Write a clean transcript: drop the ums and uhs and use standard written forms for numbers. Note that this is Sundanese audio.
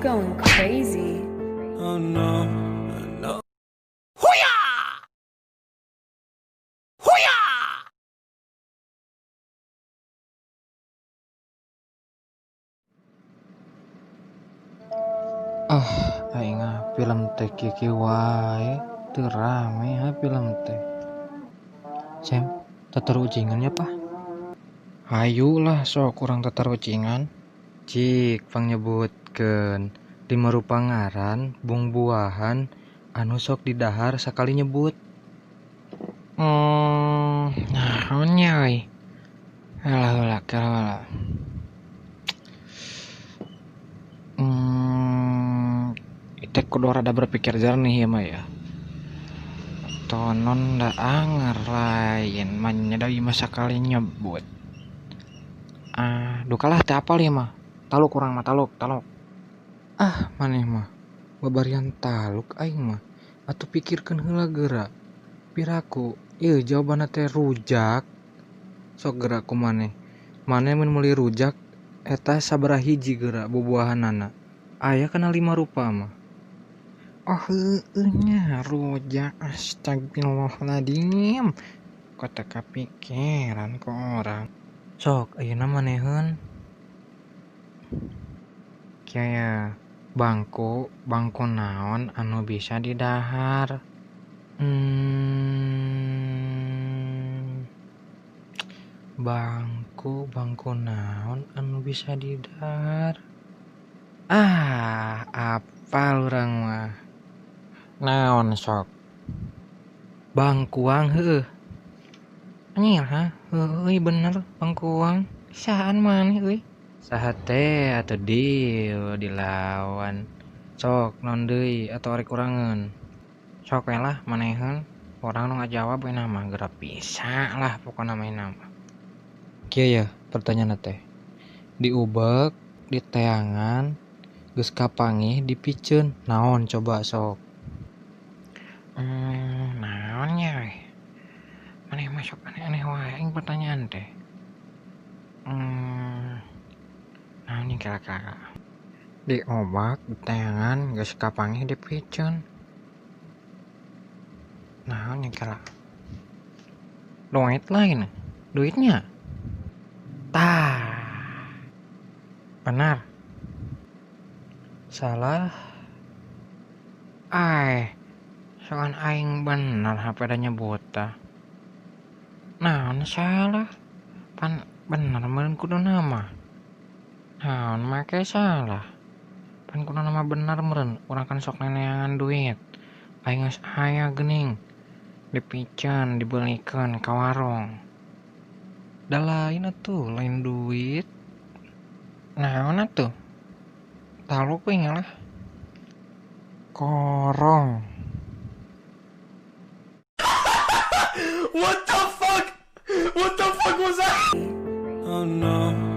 going crazy. Oh no, no. Ah, aing ah film teh kieu wae, teu rame ha film teh. Sem, tatarucingan nya pah? Hayu lah sok kurang tatarucingan. Cik, pangnyebutkeun lima rupa ngaran bungbuahan anu sok didahar sakali nyebut. Naon nya euy? Heula heula kela heula. Teh kudu rada berpikir jernih ya mah ya. Tonon da anger lain mah da ieu mah sakali nyebut. Ah, duka lah teh apal ieu mah. Taluk urang mah taluk, taluk. Ah, maneh mah babarian taluk aing mah. Atuh pikirkeun heula geura. Piraku ieu jawabanna teh rujak. Sok geura ku maneh. Maneh mun meuli rujak eta sabaraha hiji geura bubuahanana. Aya kana 5 rupa mah. Oh heueuh nya rujak, astagfirullahaladzim. Kok teu kapikiran ku urang. Sok ayeuna maneheun. Kieu ya, bangku, bangku naon anu bisa didahar? Bangku, bangku naon anu bisa didahar? Ah, apal urang mah. Naon sok? Bangkuang heueuh. Anjir ha, heueuh euy bener bangkuang. Sahaan maneh euy? Saha teh atuh deal dilawan. Sok naon deui atuh arek kurangeun. Sok we lah maneheun, urang nu ngajawab we mah geura bisa lah pokona mah mah. Kieu ya pertanyaanna teh. Diubek, diteangan, geus kapanggih dipiceun, naon coba sok? Naon nya we? Maneh mah sok aneh-aneh wae aing pertanyaan teh. Naon nya kira-kira? Diobak, diteangan, geus kapanggih dipiceun. Naon nya kira? Duit lain, duitnya. Tah. Benar. Salah. Ai, soan aing bener HP da nyebut tah. Naon salah? Pan bener meureun kuduna mah. Naon make salah? Pan kuduna mah bener meureun, urang kan sok neneangan duit. Aing geus aya geuning. Dipiceun, dibelikeun ka warung. Da lain atuh, lain duit. Naon atuh? Taluk we lah. Korong. What the fuck? What the fuck was that? Oh no.